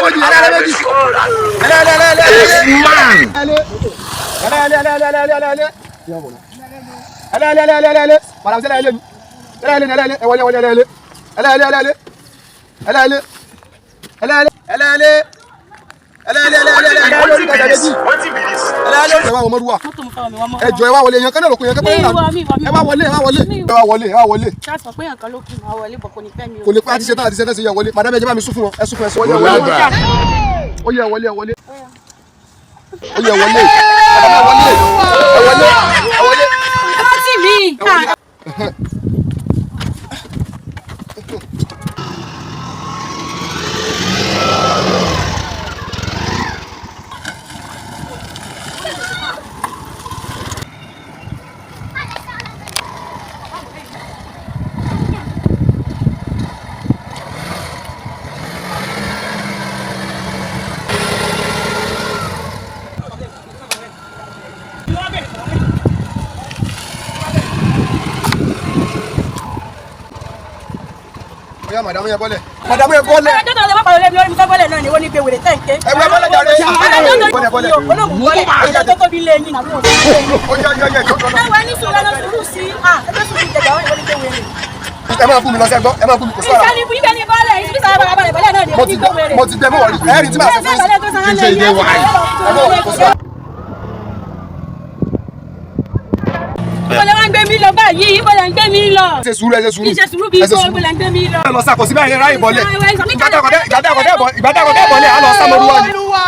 méjì, ẹlẹ́ẹ̀lẹ́ méjì, ẹlẹ́ẹ̀lẹ́. Man. Ẹlẹ́ẹ̀lẹ́, ẹlẹ́ẹ̀lẹ́, ẹlẹ́ẹ̀lẹ́, madam, ẹlẹ́ẹ̀lẹ́ ni, ẹlẹ́ẹ̀lẹ́ ni, ẹlẹ́ẹ̀lẹ́. Ẹ wọlé, wọlé, ẹlẹ́ẹ̀lẹ́, ẹlẹ́ẹ̀lẹ́, ẹlẹ́ẹ̀lẹ́, ẹlẹ́ẹ̀lẹ́, ẹlẹ́ẹ̀lẹ́, ẹlẹ́ẹ̀lẹ́, ẹlẹ́ẹ̀lẹ́, ẹlẹ́ẹ̀lẹ́, ẹlẹ́ẹ̀lẹ́ orí kẹta méjì, ẹlẹ́ẹ̀lẹ́ orí. Ẹ wá wọ mọ́rúwà. Mọ́tò mo fáwọn mi wá mọ́. Ẹ jọ, ẹ wá wọlé, èèyàn kan náà ló kún, èèyàn kan péré náà. Ẹ wá wọlé, ẹ wá wọlé, ẹ wá wọlé, ẹ wá wọlé. Ṣáà sọ pé nǹkan ló kù, máa wọlé bọ̀, kò ní pẹ́ mi o. Kò lè pẹ́, àti ṣetán, àti ṣetán sí. Yẹ wọlé, madam, ẹ jẹ́ bá mi sún fún wọn, ẹ sún fún, ẹ sún. Wọlé, wọlé, ó yẹ wọlé, ẹ wọlé, ó yẹ wọlé, ẹ wọlé, ẹ wọlé, ẹ wọlé. Ẹ má tì mí. Ó yá, madam, yẹ bọ́lẹ̀, madam, yẹ bọ́lẹ̀. Ẹ jọ́tọ̀ lè má pàrọ̀ lẹ́bi lórí mi, fẹ́ bọ́lẹ̀ náà ni wọ́n ní pé wèrè tẹ̀ ń ké. Ẹ wẹ bọ́lẹ̀ jàre. Bọ́lẹ̀, bọ́lẹ̀. Olóògùn bọ́lẹ̀, ẹjọ́ tó tóbi lé yín nàbí wọ́n tó lé yín. Ó yẹ, yẹ, yẹ, jọ, jọ, Ẹ wọ ẹni sùn lọ́nà sùúrù sí i. Ẹgbẹ́ sùúrù jẹ̀gbà wọ́n ní pé wèrè. Ẹ máa bú mi lọ sẹ́gbọ́, ẹ máa bú mi, kò sọ́ra. Ìṣẹ́ ni ibẹ̀ ni bọ́lẹ̀, ìṣẹ́ sábà balẹ̀ bọ́lẹ̀ náà ni Mo wọ́n ti ní pé wèrè. Mo ti gbẹ, mọ́ wọ̀rí ẹ̀rí tí màá sọ fún yín. Kí n ṣe ìdè wáyé. Ẹ mọ̀, kò sọ́ra. Ibo lẹ wá ń gbé mi lọ báyìí? Ibo lẹ ń gbé mi lọ? Ẹ ṣe sùúrù, ẹ ṣe sùúrù. Kí n ṣe sùúrù bí Ẹ ṣe ibo sùúrù. ibo lẹ ń gbé mi lọ? Ẹ lọ sàkóso báyìí, ráyè bọ́lẹ̀. Ìgbàdàkọ̀dẹ́ bọ́lẹ̀, á lọ sá mọ́rúwá ni. Olúwa.